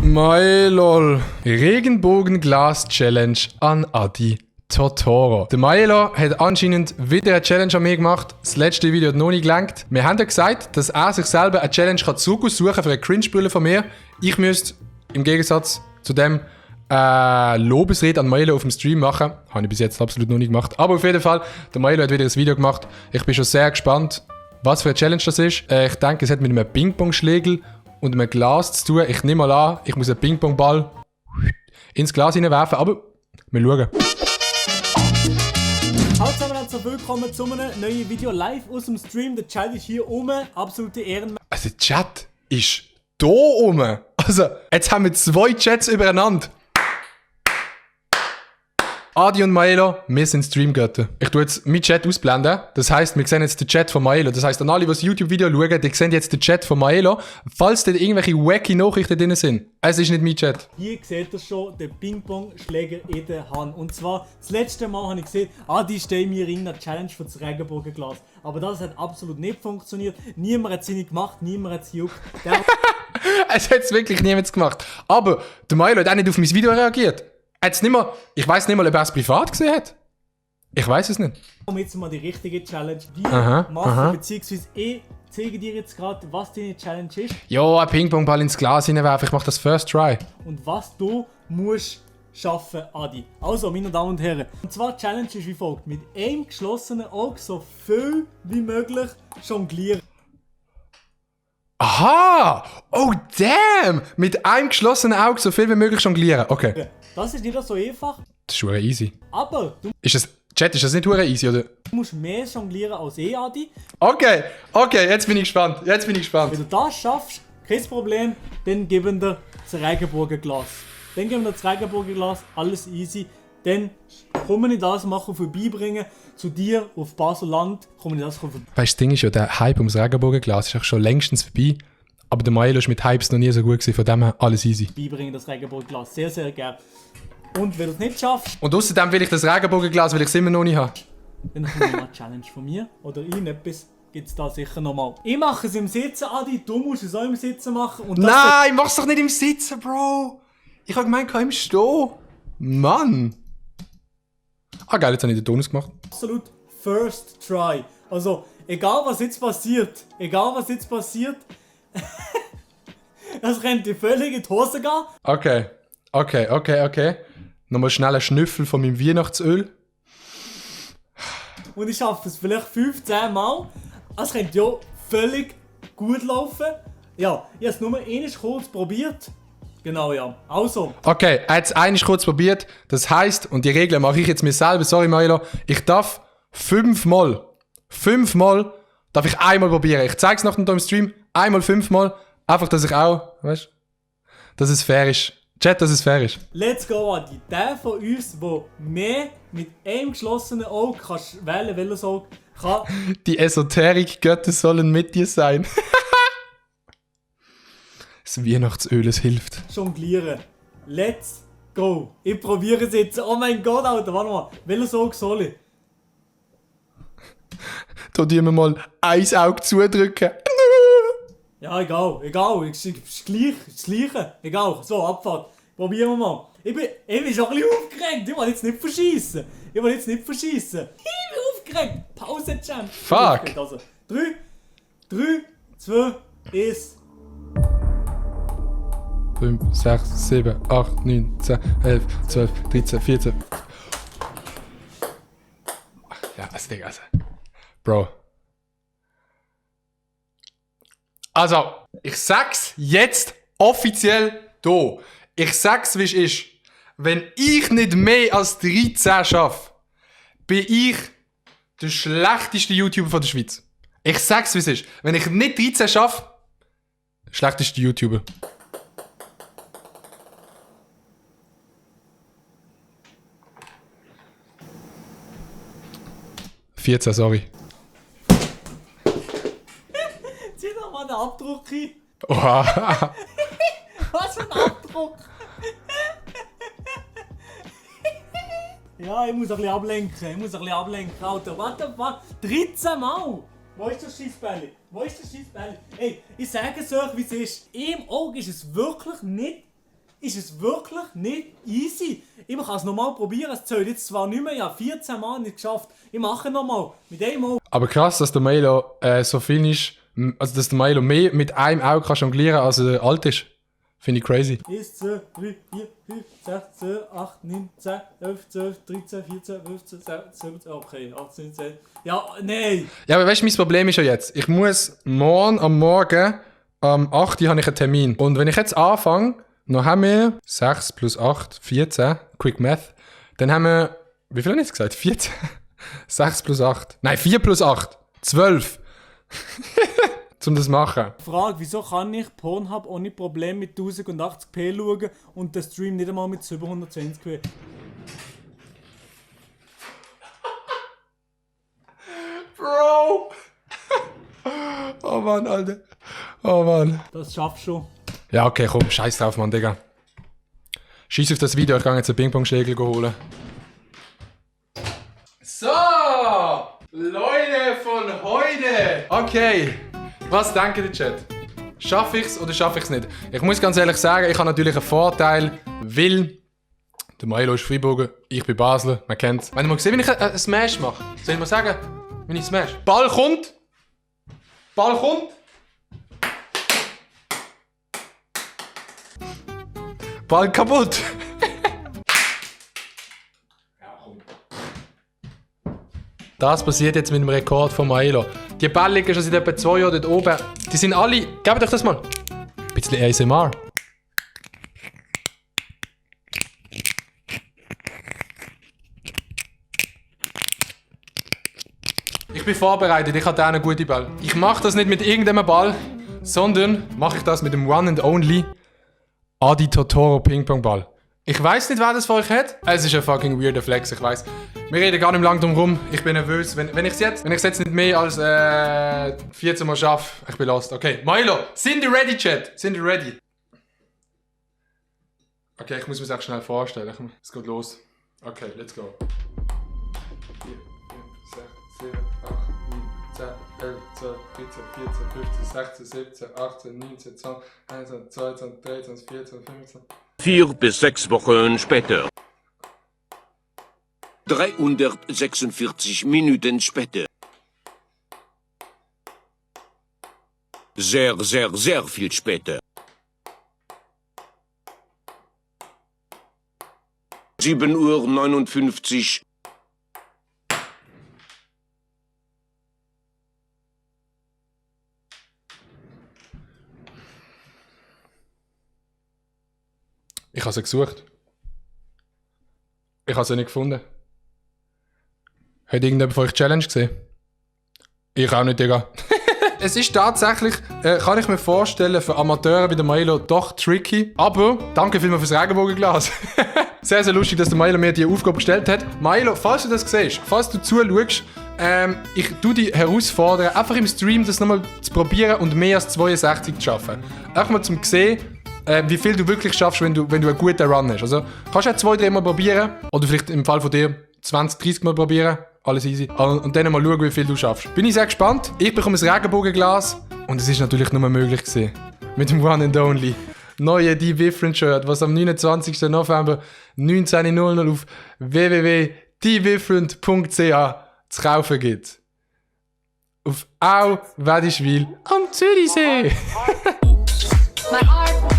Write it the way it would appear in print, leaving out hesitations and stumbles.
My lol. Regenbogenglas-Challenge an Adi Totoro. Der Maelo hat anscheinend wieder eine Challenge an mir gemacht. Das letzte Video hat noch nicht gelangt. Wir haben ja gesagt, dass er sich selber eine Challenge zurücksuchen kann für eine Cringe-Brille von mir. Ich müsste im Gegensatz zu dem Lobesrede an Maelo auf dem Stream machen. Habe ich bis jetzt absolut noch nicht gemacht. Aber auf jeden Fall, der Maelo hat wieder ein Video gemacht. Ich bin schon sehr gespannt, was für eine Challenge das ist. Ich denke, es hat mit einem Ping-Pong-Schlägel und einem Glas zu tun. Ich nehme mal an, ich muss einen Ping-Pong-Ball ins Glas hineinwerfen, aber wir schauen. Hallo zusammen und willkommen zu einem neuen Video live aus dem Stream. Der Chat ist hier oben, absolute Ehrenmann. Also der Chat ist hier oben. Also, jetzt haben wir 2 Chats übereinander. Adi und Maelo, wir sind Streamgötter. Ich tue jetzt meinen Chat ausblenden. Das heisst, wir sehen jetzt den Chat von Maelo. Das heisst, an alle, die das YouTube-Video schauen, die sehen jetzt den Chat von Maelo. Falls da irgendwelche wacky Nachrichten drin sind. Es ist nicht mein Chat. Hier seht ihr schon den Ping-Pong-Schläger in der Hand. Und zwar, das letzte Mal habe ich gesehen, Adi steht mir in einer Challenge für das Regenbogenglas. Aber das hat absolut nicht funktioniert. Niemand hat es nicht gemacht, niemand hat es gejuckt. Es hat es wirklich niemand gemacht. Aber der Maelo hat auch nicht auf mein Video reagiert. Jetzt nicht mal, ich weiss nicht mal, ob er es privat gesehen hat. Ich weiss es nicht. Jetzt mal die richtige Challenge. Wir machen, beziehungsweise ich zeige dir jetzt gerade, was deine Challenge ist. Ja, ein Ping-Pong-Ball ins Glas hineinwerfen. Ich mache das first try. Und was du musst schaffen, Adi. Also, meine Damen und Herren. Und zwar die Challenge ist wie folgt. Mit einem geschlossenen Auge so viel wie möglich jonglieren. Aha! Oh damn! Mit einem geschlossenen Auge so viel wie möglich jonglieren. Okay. Das ist nicht so einfach. Das ist schon easy. Aber du Chat, ist das nicht hure easy, oder? musst mehr jonglieren als Adi. Okay, jetzt bin ich gespannt. Wenn du das schaffst, kein Problem, dann geben wir das Regenbogenglas. Alles easy. Dann komme ich das machen vorbeibringen zu dir auf Basel-Land. Weißt du, das Ding ist ja, der Hype ums Regenbogenglas ist auch schon längstens vorbei. Aber der Maelo ist mit Hypes noch nie so gut gewesen, von dem her alles easy. Beibringen das Regenbogenglas, sehr, sehr gerne. Und wenn du es nicht schaffst... Und außerdem will ich das Regenbogenglas, weil ich es immer noch nicht habe. Dann kommt noch eine Challenge von mir. Oder irgendetwas gibt es da sicher nochmal. Ich mache es im Sitzen, Adi. Du musst es auch im Sitzen machen. Und nein, mach's doch nicht im Sitzen, Bro. Ich habe gemeint, im Stehen. Mann. Ah geil, jetzt habe ich den Tonus gemacht. Absolut first try. Also, egal was jetzt passiert. Das könnte völlig in die Hose gehen. Okay. Nochmal schnell einen Schnüffel von meinem Weihnachtsöl. Und ich schaffe es vielleicht 15 Mal. Es könnte ja völlig gut laufen. Ja, ich habe es nur einmal kurz probiert. Genau, ja. Also. Okay, jetzt einmal kurz probiert. Das heisst, und die Regeln mache ich jetzt mir selber, sorry Maelo, ich darf 5 Mal darf ich einmal probieren. Ich zeige es noch hier im Stream. Einmal 5 Mal. Einfach, dass ich auch, weißt du, dass es fair ist. Chat, dass es fair ist. Let's go, Adi. Der von uns, der mehr mit einem geschlossenen Auge kannst wählen, welches Auge kann. Die Esoterik-Götter sollen mit dir sein. Das Weihnachtsöl, es hilft. Jonglieren. Let's go. Ich probiere es jetzt. Oh mein Gott, Alter, warte mal. Welches Auge soll ich? Da tun wir mal ein Auge zudrücken. Ja, egal. Es ist das Gleiche. Egal. So, Abfahrt. Probieren wir mal. Ich bin schon ein bisschen aufgeregt. Ich will jetzt nicht verschießen. Ich bin aufgeregt. Pause, Champ. Fuck. Also, 3, 2, 1. 5, 6, 7, 8, 9, 10, 11, 12, 13, 14. Ja, also. Bro. Also, ich sag's jetzt offiziell hier. Ich sag's, wie es ist. Wenn ich nicht mehr als 13 schaffe, bin ich der schlechteste YouTuber von der Schweiz. Ich sag's, wie es ist. Wenn ich nicht 13 schaffe, schlechteste YouTuber. 14, sorry. Zieh doch mal den Abdruck ein. Oha. Was für ein Abdruck? Ja, ich muss ein bisschen ablenken. Alter, what the fuck? 13 Mal! Wo ist das Scheissbälle? Ey, ich sage es euch, wie es ist. Im Auge ist es wirklich nicht ist es wirklich nicht easy. Ich kann es nochmal probieren, es zählt jetzt zwar nicht mehr, ich habe 14 Mal nicht geschafft. Ich mache nochmal, mit einem Mal. Aber krass, dass der Milo so viel ist, also dass der Milo mehr mit einem Auge kann jonglieren, als er alt ist. Finde ich crazy. 1, 2, 3, 4, 5, 6, 7, 8, 9, 10, 11, 12, 13, 14, 15, 16, 17, okay, 18, 19. Ja, nein! Ja, aber weißt du, mein Problem ist ja jetzt, ich muss morgen am Morgen, am 8 Uhr habe ich einen Termin. Und wenn ich jetzt anfange, dann haben wir 6 plus 8, 14, Quick Math. Dann haben wir, wie viel habe ich jetzt gesagt? 14? 6 plus 8. Nein, 4 plus 8. 12. Um das zu machen. Frage, wieso kann ich Pornhub ohne Problem mit 1080p schauen und den Stream nicht einmal mit 720p? Bro! Oh Mann, Alter. Oh Mann. Das schaffst du. Ja, okay, komm, scheiß drauf, Mann, Digga. Scheiß auf das Video, ich gehe jetzt einen Ping-Pong-Schlägel holen. So! Leute von heute! Okay, was denkt ihr, Chat? Schaffe ich's oder schaffe ich's nicht? Ich muss ganz ehrlich sagen, ich habe natürlich einen Vorteil, weil der Milo ist Freiburger, ich bin Basler, man kennt's. Wenn ihr mal gesehen, wenn ich einen Smash mache, soll ich mal sagen, wenn ich Smash. Ball kommt! Ball kommt! Ball kaputt! Das passiert jetzt mit dem Rekord von Milo. Die Bälle liegen schon seit etwa 2 Jahren dort oben. Die sind alle... Gebt euch das mal. Ein bisschen ASMR. Ich bin vorbereitet, ich habe einen guten Ball. Ich mache das nicht mit irgendeinem Ball, sondern mache ich das mit dem One and Only Adi Totoro Ping-Pong-Ball. Ich weiss nicht, wer das von euch hat. Es ist ein fucking weirder Flex, ich weiss. Wir reden gar nicht lang drum rum. Ich bin nervös. Wenn ich es jetzt nicht mehr als 14 Mal schaffe, ich bin lost. Okay, Milo, sind die ready, Chat? Sind die ready? Okay, ich muss mir das auch schnell vorstellen. Es geht los. Okay, let's go. 4, 5, 6, 7, 8, 9, 10, 11, 12, 13, 14, 15, 16, 17, 18, 19, 20, 21, 22, 23, 24, 25. 4 bis 6 Wochen später. 346 Minuten später. Sehr, sehr, sehr viel später. 7:59 Uhr. Ich habe sie gesucht. Ich habe sie nicht gefunden. Hat irgendjemand von euch die Challenge gesehen? Ich auch nicht, Digga. Es ist tatsächlich, kann ich mir vorstellen, für Amateure wie der Milo doch tricky. Aber danke vielmals fürs Regenbogenglas. Sehr, sehr lustig, dass der Milo mir die Aufgabe gestellt hat. Milo, falls du das siehst, falls du zuschaust, ich tue dich herausfordern, einfach im Stream das nochmal zu probieren und mehr als 62 zu schaffen. Einfach mal zum sehen, wie viel du wirklich schaffst, wenn du einen guten Run hast. Also kannst du auch 2-3 Mal probieren. Oder vielleicht im Fall von dir 20-30 Mal probieren. Alles easy. Und dann mal schauen, wie viel du schaffst. Bin ich sehr gespannt. Ich bekomme ein Regenbogenglas. Und es ist natürlich nur möglich gewesen. Mit dem One and Only. Neue D-Different Shirt, was am 29. November 19.00 auf www.different.ch zu kaufen gibt. Auf Au Wädischwil am Zürichsee. My heart